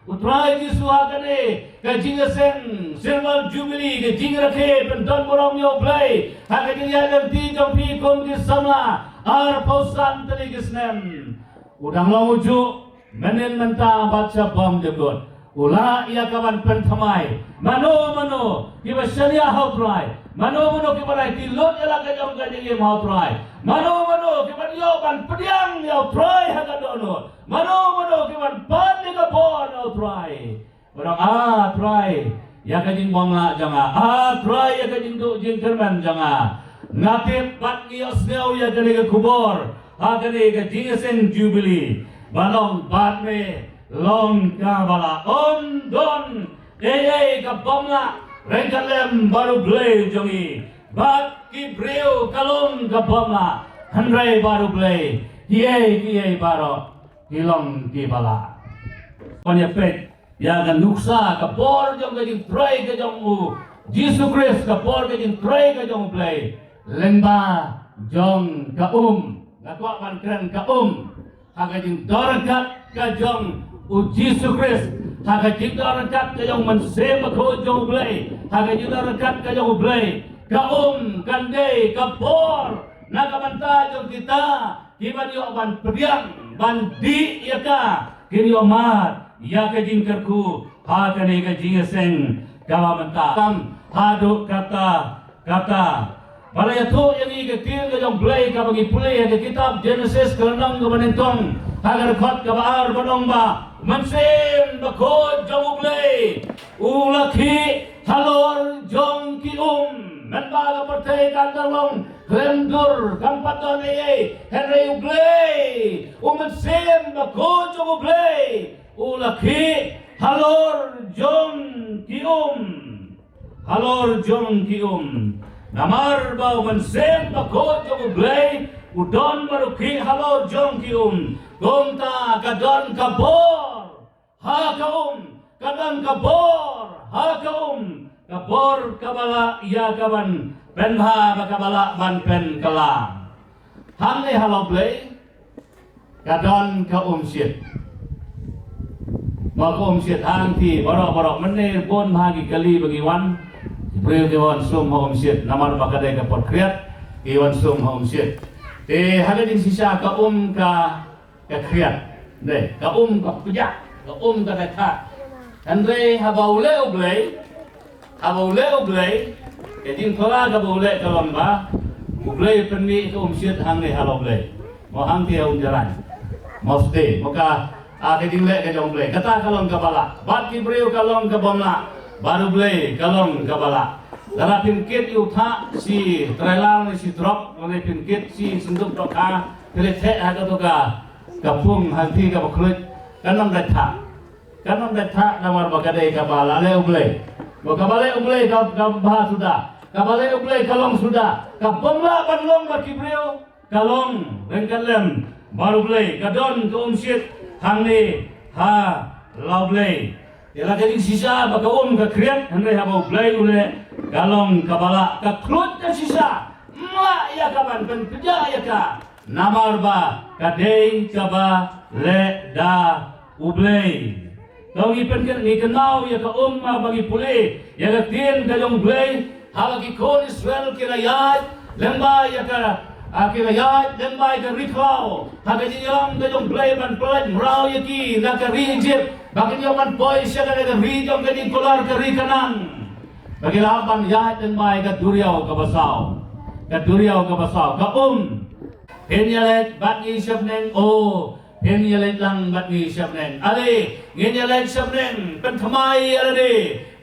U Trai Jisu ha kane ka jingïaseng Silver Jubilee, ka jingrakhe pyndonburom ïa u Blei ha ka jingïaid lynti jong phi kum ki samla arphew san tylli ki snem, u dang long u juh. Mynnin mynta bad sha bymjukut, u lah ïa ka ban pynthymmai. Mano mano kiba shaniah ha u Trai, mano mano kiba rai ti lut ïa la ka jong ka jingim ha u Trai, mano mano kiban ïoh ban pdiang ïa u Trai ha ka dohnud, mano mano kiban pan ïa ka bor na u Trai, ba ong, "A Trai, ïa ka jingbymlah jong nga, a Trai, ïa ka jingduh jingkyrmen jong nga." Nga tip bad ngi ïohsngew ïa kane ka khubor ha kane ka jingïaseng Jubilee, ba long bad me long kaba lah. Ym don ei ei ka bym lah ryngkat lem bad u Blei jong ngi. Bad ki briew ka long ka bym lah, hynrei bad u Blei kiei kiei baroh ki long kiba lah. Pynïapeit ïa ka nuksa ka bor jong ka jingtrei ka jong u Jisu Khrist, ka bor ka jingtrei ka jong u Blei lyngba jong ka um. Nga kwah ban kren ka um ha ka jingdon ryngkat ka jong u Jisu Khrist, ha ka jingdon ryngkat ka jong u Mynsiem Bakhuid jong u Blei, ha ka jingdon ryngkat ka jong u Blei. Ka um kan dei ka bor na ka bynta jong kita kiban ïoh ban pdiang, ban dih ïa ka, kin ïoh mad ïa ka jingkyrkhu ha kane ka jingïaseng kaba mynta. Tam haduh katta katta. Ba la ïathuh ïa ngi ka ktien ka jong u Blei kaba ngi pule ha ka kitab Jenesis ka lynnong kaba nyngkong, ha ka dkhot kaba ar, ba ong ba u Mynsiem Bakhuid jong u Blei u la khih halor jong ki um. Mynba ka pyrthei kan dang long khlem dur, kam pat don ei ei, hynrei u Blei, u Mynsiem Bakhuid jong u Blei u la khih halor jong ki um. Halor jong ki um. Namar ba u Mynsiem Bakhuid jong u Blei u don bad u khih halor jong ki um, kumta ka don ka bor ha ka um, ka don ka bor ha ka um, ka bor kaba lah ïa ka ban pynbha bad kaba lah ban pynkylla. Hangne ha la u Blei ka don ka um shit. Mo, ka um shit hangtei baroh baroh, mynne bun bha ki kali ba ngi wan, ki briew ki wan sum ha um shit, namar ba ka dei ka por khriat, ki wan sum ha um shit. Te ha ka jingshisha ka um ka ka khriat. Dei, ka um ka pjah, ka um ka dei ka. Hynrei haba u leh u Blei, haba u leh u Blei, ka jingpylla kaba u leh ka long ba u Blei u pynmih ka um shit hangne ha la u Blei. Mo, hangtei ha um Jarai. Mo, stay. Mo, ka, a, ka jingleh ka jong u Blei. Kata ka long kaba lah. Bad ki briew ka long ka bym lah. Bad u Blei ka long kaba lah. Lada phin kit ïa u thah shi trailer ne shi truck, lada phin kit shi synduk dohkha, phi leit theh ha kato ka ka pung hangtei kaba khluit, kan ym dei thah. Kan ym dei thah namar ba ka dei kaba la leh u Blei. Ba kaba leh u Blei ka, ka bha suda. Kaba leh u Blei ka long suda. Ka bym lah ban long bad ki briew, ka long ryngkat lem bad u Blei. Ka don ka um shit hangne ha la u Blei. Ïa la ka jingshisha ba ka um ka khriat, hynrei haba u Blei u leh ka long kaba lah, ka khluit ka shisha. Ym lah ïa ka ban pynpjah ïa ka. Namar ba ka dei kaba leh da u Blei. To ngi pynkyndit, ngi kynmaw ïa ka um, ah, ba ngi pule ïa ka ktien ka jong u Blei, haba ki khun Israel ki la ïaid lyngba ïa ka, ah, ki la ïaid lyngba ïa ka ri khlaw, ha ka jingïalam ka jong u Blei ban pyllait mraw ïa ki na ka ri Ijipt, ba kin ïoh ban poi sha ka ri jong ka jingkular, ka ri Kanaan. Ba ki lah ban ïaid lyngba ka duriaw kaba saw. Ka duriaw kaba saw. Ka um. Phin ïaleit bad ngi sha bneng, o. Phin ïaleit lang bad ngi sha bneng. Ale, ngin ïaleit sha bneng. Pynthymmai ïa lade.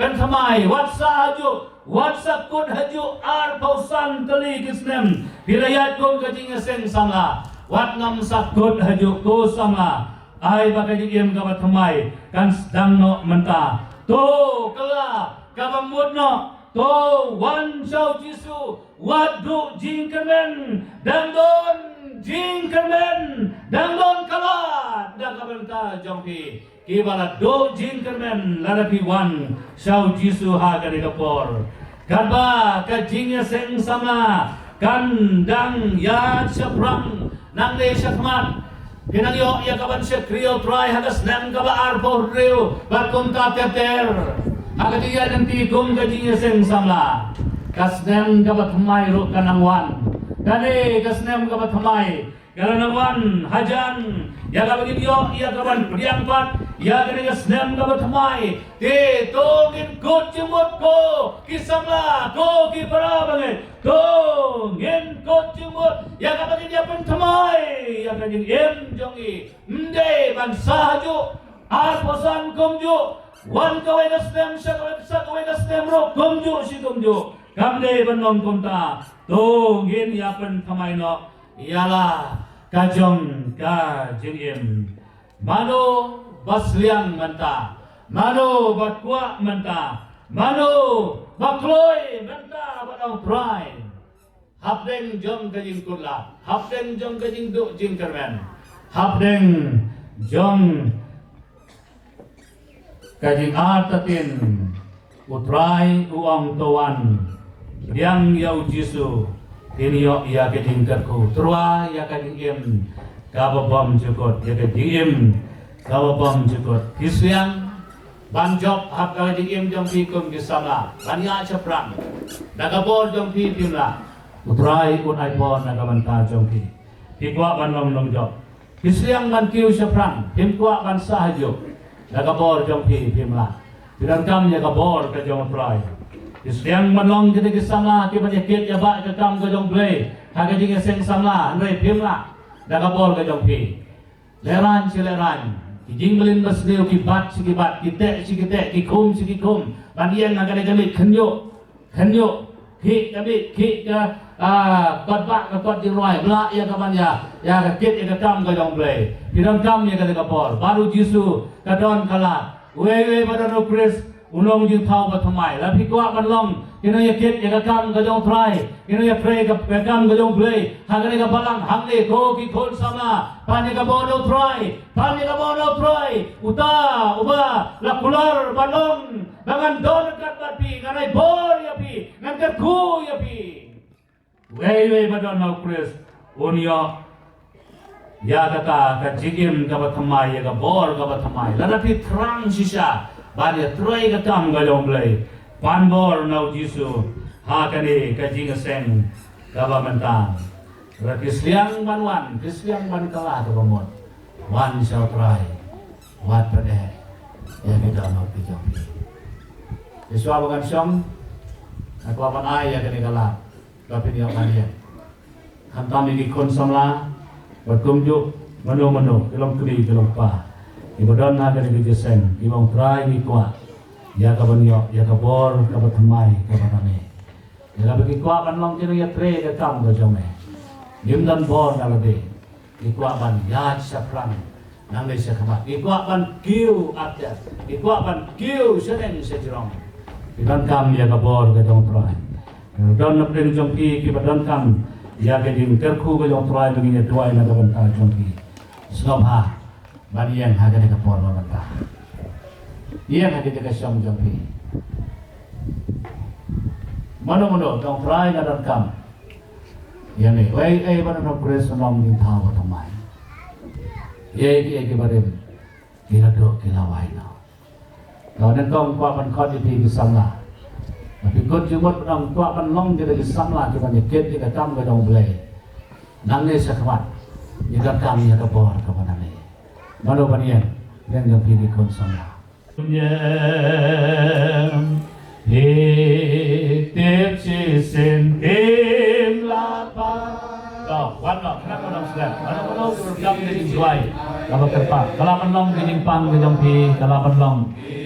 Pynthymmai. Wat sah hajuh. Wat sah kut hajuh arphew san tylli ki snem. Phi la ïaid kum ka jingïaseng samla. Wat ngam sah kut hajuh ko samla. Ai ba ka jingim kaba thymmai kan sdang noh mynta. To, kylla, kaba mut noh. To, wan sha u Jisu, wat duh jingkyrmen, dang don jingkyrmen, dang don ka lad na ka bynta jong phi. Kiba la duh jingkyrmen lada phi wan sha u Jisu ha kane ka por. Katba ka jingïaseng samla kan dang ïaid shaphrang nangne shakhmat. Phin nang ïoh ïa ka ban shakri ïa u Trai ha ka snem kaba arphew hynriew bad kumta ter ter. Ha ka jingïaid lynti kum ka jingïaseng samla. Ka snem kaba thymmai ruh ka nang wan. Kane ka snem kaba thymmai ka la nang wan hajan ïa kaba ngin ïoh ïa ka ban pdiang pat ïa kane ka snem kaba thymmai. Te to ngin kut jingmut ko ki samla, ko ki para bangeit. To ngin kut jingmut ïa kaba ngin ïa pynthymmai ïa ka jingim jong ngi. Ym dei ban sah hajuh arphew san kumjuh, wan kawei ka snem, sha kawei, sha kawei ka snem ruh kumjuh shi kumjuh. Kam dei ban long kumta. To ngin ïa pynthymmai noh ïa la ka jong ka jingim. Mano ba sliang mynta? Mano ba kwah mynta? Mano ba kloi mynta bad U Trai? Hapdeng jong ka jingkutlad, hapdeng jong ka jingduh jingkyrmen, hapdeng jong ka jingartatien, U Trai u ong, to wan, pdiang ïa u Jisu, phin ïoh ïa ka jingkyrkhu, tyrwa ïa ka jingim kaba bymjukut, ïa ka jingim kaba bymjukut. Phi sliang ban jop ha ka jingim jong phi kum ki samla, ban ïaid shaphrang? Da ka bor jong phi phim lah. U Trai un ai bor na ka bynta jong phi. Phi kwah ban long nongjop? Phi sliang ban kiew shaphrang, phim kwah ban sah hajuh? Da ka bor jong phi phim lah. Phi donkam ïa ka bor ka jong U Trai. Phi sliang ban long kine ki samla kiban ïakit ïabah ïa ka kam ka jong U Blei ha ka jingïaseng samla, hynrei phim lah. Da ka bor ka jong phi. Lehraiñ shi lehraiñ, ki jingmlien basniew ki bat shi ki bat, ki teh shi ki teh, ki khum shi ki khum, ban ïeng ha kane ka miej khynñiuh. Khynñiuh, khih ka miej, khih ka, ah, kot bah, ka kot jingrwai, blah ïa ka ban ïa, ïa ka kit ïa ka kam ka jong U Blei. Phi donkam ïa kane ka bor. Bad U Jisu ka don ka lad. Uwei uwei ba don ha U Khrist u long jingthaw ba thymmai. Lada phi kwah ban long ki nongïakit ïa ka kam ka jong U Trai, ki nongïatrei ïa ka kam ka jong U Blei ha kane ka balang hangne, ko ki khun samla, pan ïa ka bor na U Trai. Pan ïa ka bor na U Trai, uta uba la kular ban ong ba ngan don ryngkat bad phi, ngan ai bor ïa phi, ngan kyrkhu ïa phi. Uwei uwei ba don ha U Khrist un ïoh ïa kata ka jingim kaba thymmai, ïa ka bor kaba thymmai. Lada phi thrang shisha ban ïatrei ka kam ka jong U Blei, pan bor na U Jisu ha kane ka jingïaseng kaba mynta. Lada phi sliang ban wan, phi sliang ban kylla kaba mut, wan sha U Trai, wat pyneh ïa ki dohnud ki jong phi. Te shuwa ba ngan shong, nga kwah ban ai ïa kane ka lad ba phin ïoh ban ïeng. Khamtam ïa ki khun samla bad kumjuh mano mano, ki long kmie ki long kpa, kiba don ha kane ka jingïaseng, kiba ong, Trai, ngi kwah ïa ka ban ïoh ïa ka bor kaba thymmai kaba na me. Ïa kaba ngi kwah ban long ki nongïatrei ïa ka kam ka jong me. Ngim don bor na lade. Ngi kwah ban ïaid shaphrang nangne shakhmat. Ngi kwah ban kiew artat. Ngi kwah ban kiew shaneng shajrong. Phi donkam ïa ka bor ka jong U Trai. Don na pdeng jong phi kiba donkam ïa ka jingkyrkhu ka jong U Trai, ba ngin ïa duwai na ka bynta jong phi. Sngewbha ban ïeng ha kane ka por ba mynta. Ïeng ha ka jaka shong jong phi. Mano mano, to, Trai, nga donkam ïa me. Uei uei ba don ha U Khrist un long jingthaw ba thymmai. Ïa kiei kiei kiba rim ki la duh ki la wai noh. Nga nyngkong kwah ban khot ïa phi ki samla. Ba phi kut jingmut, ba dang kwah ban long ki da ki samla kiban ïakit ïa ka kam ka jong U Blei. Nangne shakhmat ngi donkam ïa ka bor kaba na me. Mano ban ïeng? Ïeng jong phi ki khun samla. Ïeng. Phi tip shisien phim lah pan. To, wan noh, khnang ban ym sngap. Mano mano ruh kam ka jingduwai kaba kyrpad. Ka lah ban long ka jingpang ka jong phi, ka lah ban long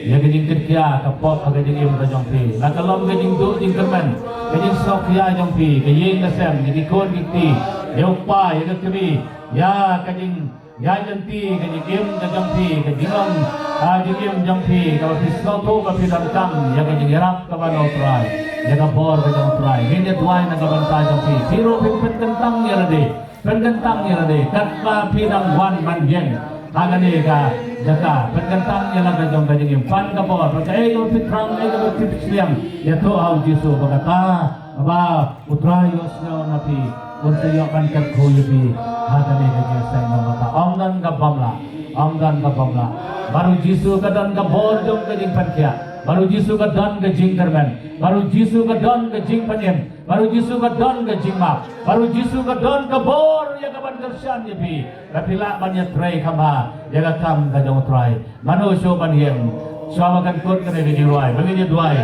ïa ka jingkitkhia ka pop ha ka jingim ka jong phi. La ka long ka jingduh jingkyrmen, ka jingsngewkhia jong phi, ka ïing ka sem, ïa ki khun ki kti, ïa u kpa, ïa ka kmie, ïa ka jing ïa jong phi, ka jingim ka jong phi, ka jinglong, ah, jingim jong phi, kaba phi sngewthuh ba phi donkam ïa ka jingïarap kaba na U Trai, ïa ka bor ka jong U Trai. Ngin ïa duwai na ka bynta jong phi. Phi ruh phin pynkyntang ïa lade, pynkyntang ïa lade katba phi dang wan ban ïeng ha kane ka jaka. Pynkyntang ïa la ka jong ka jingim, pan ka bor, pan kaei kaba phi thrang, kaei kaba phi sliang, ïathuh ha U Jisu ba kata ba U Trai u ïohsngew na phi, un sa ïoh ban kyrkhu ïa phi ha kane ka jingïaseng. Namar kata, ym don ka bym lah, ym don ka bym lah. Bad U Jisu ka don ka bor jong ka jingpynkhiah, bad U Jisu ka don ka jingkyrmen, bad U Jisu ka don ka jingpynim, bad U Jisu ka don ka jingmap, bad U Jisu ka don ka bor ïa ka ban kyrshan ïa phi. Ba phi lah ban ïatrei kham bha ïa ka kam ka jong U Trai. Mano shuh ban ïeng? Shuwa ba kan kut kane ka jingrwai, ba ngin ïa duwai,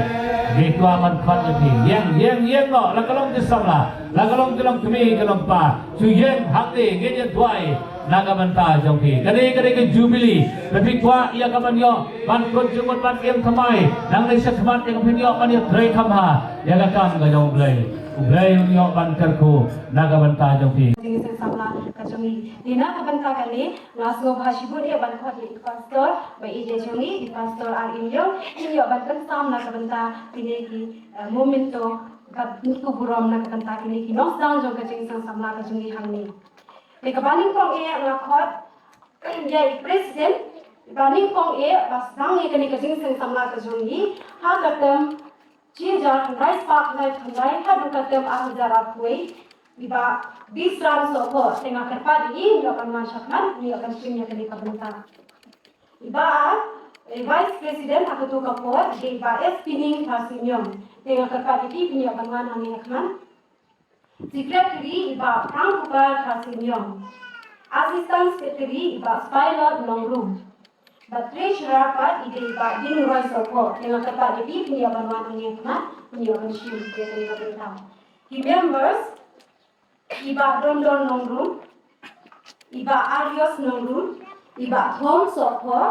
ngi kwah ban khot ïa phi. Ïeng, ïeng, ïeng noh, la ka long ki samla, la ka long ki longkmie ki longkpa, shu ïeng hangne, ngin ïa duwai na ka bynta jong phi. Kane, kane ka jubili, ba phi kwah ïa ka ban ïoh ban kut jingmut ban im thymmai, nangne shakhmat ïa ka phin ïoh ban ïatrei kham bha ïa ka kam ka jong U Blei. U Blei un ïoh ban kyrkhu na ka bynta jong phi. Jingïaseng samla ka jong ngi. Te na ka bynta kane, nga sngewbha shibun ïa ban khot ïa i pastor ba ïeit jong ngi, i pastor Ar Im Ïong, in ïoh ban pynsam na ka bynta kine ki, eh, memento, ka bynta burom na ka bynta kine ki nongsdang jong ka jingïaseng samla ka jong ngi hangne. Te kaba nyngkong eh nga khot ïa i president, ba nyngkong eh ba sdang ïa kane ka jingïaseng samla ka jong ngi ha ka term shi hajar khyndai spah khyndai phew khyndai haduh ka term ar hajar arphew wei, i Bah Bisran Sohphoh. Te nga kyrpad ïa i, un ïoh ban wan shakhmat, un ïoh ban shim ïa kane ka bynta. I Bah, eh, Vice President ha kato ka por, i Bah S Pining Kharsymiong. Te nga kyrpad ïa phi, phin ïoh ban wan hangne shakhmat. Secretary i Bah Prangkupar Kharsymiong. Assistant Secretary i Bah Spilot Nongrum. Bad Treasurer pat i dei i Bah Dingroy Sohphoh. Te nga kyrpad ïa phi, phin ïoh ban wan hangne shakhmat, phin ïoh ban shim ïa kane ka bynta. Ki members, i Bah Dondon Nongrum, i Bah Arios Nongrum, i Bah Thom Sohphoh,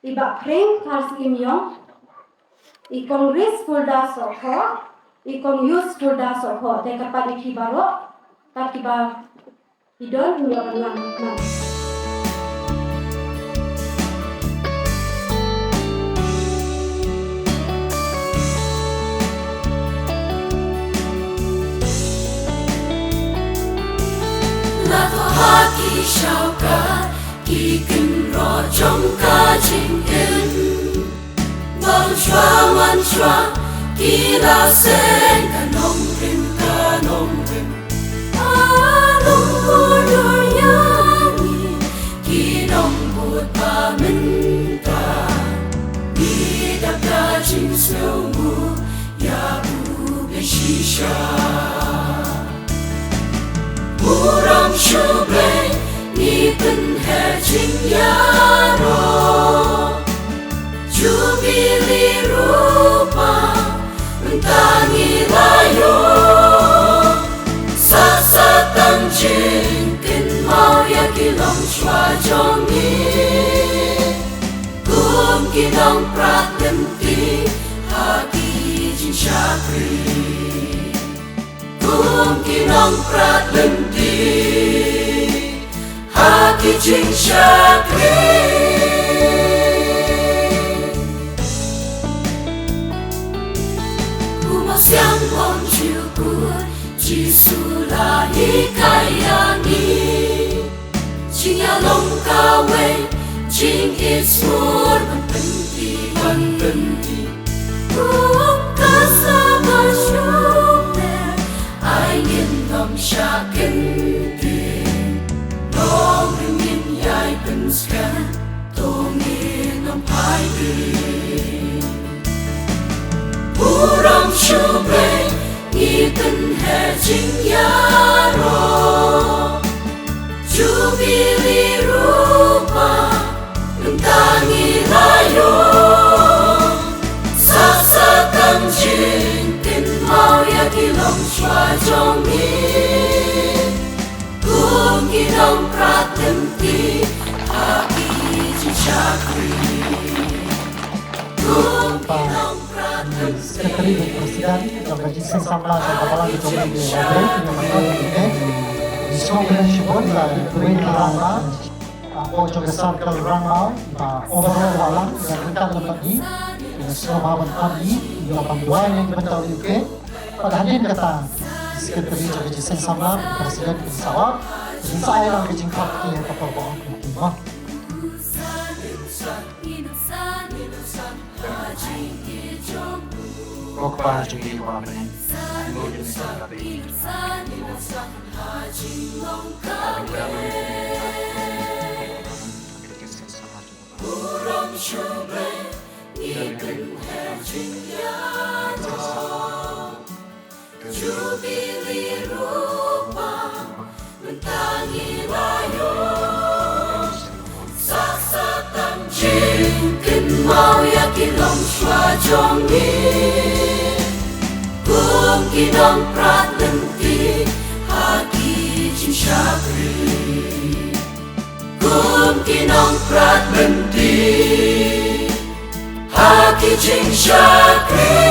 i Bah Pring Kharsymiong, i Kong Ris Fulda Sohphoh, i Kong Yus Fulda Sohphoh. Te kyrpad ïa phi baroh kat kiba phi don, phin ïoh ban wan. La thoh ha ki shawkar ki kynroh jong ka jingim. Bang shuwa man shuwa ki la seng ka nongrim ka nongrim. A nongbuh dur ïa ngi ki nongbud ba mynta. Ngi dap da jingsngewnguh ïa U Blei shisha. Burom sha U Blei ngi pynher jingïaroh. Jubili ruh ba mynta ngi la ïoh. Sa sa tang jingkynmaw ïa ki longshuwa jong ngi. Kum ki nongprat lynti ha ki jingshakri. Kum ki nongprat lynti ha ki jingshakri. Kum u siang bom jukut Jisu la hikai ïa ngi. Jingïalong kawei, jingïeit sngewbha ban pynti, ban pynti. Kum ka Sabbath shuh, ai ngin ym shah kyntien. Long ngin ïai pynskhem, to ngin ym phai dien. Burom sha U Blei ngi pynher jingïaroh. Jubili ruh ba mynta ngi la ïoh. Sa sa Shuwa jong ngi kum ki nongprat lynti ha ki jingshakri. Kum ki nongprat lynti. Secretary and President jong ka Jingseng Samla jong ka Balang Jong Ngi Library, ki nongprat lynti. Ki sngewbha shibun ïa ki briew ki rangbah. Hapoh jong ka circle Rangbah, ba overall ba lang, ba ryngkat lem bad ngi, ïa sngewbha ban khot ïa, ïa ban duwai na ka bynta U K. Bad hadien kata, secretary jong ka Jingseng Samla, president ka Sawat, ka Jingseng Samla ka jingkhot ïa ka por ba ong ki mo. Ko Kpa jong ngi ba ha bneng. Jubilee ruh ba mynta ngi la ïoh. Sa sa tang jingkynmaw ïa ki longshuwa jong ngi kum ki nongprat lynti ha ki jingshakri. Kum ki nongprat lynti ha ki jingshakri.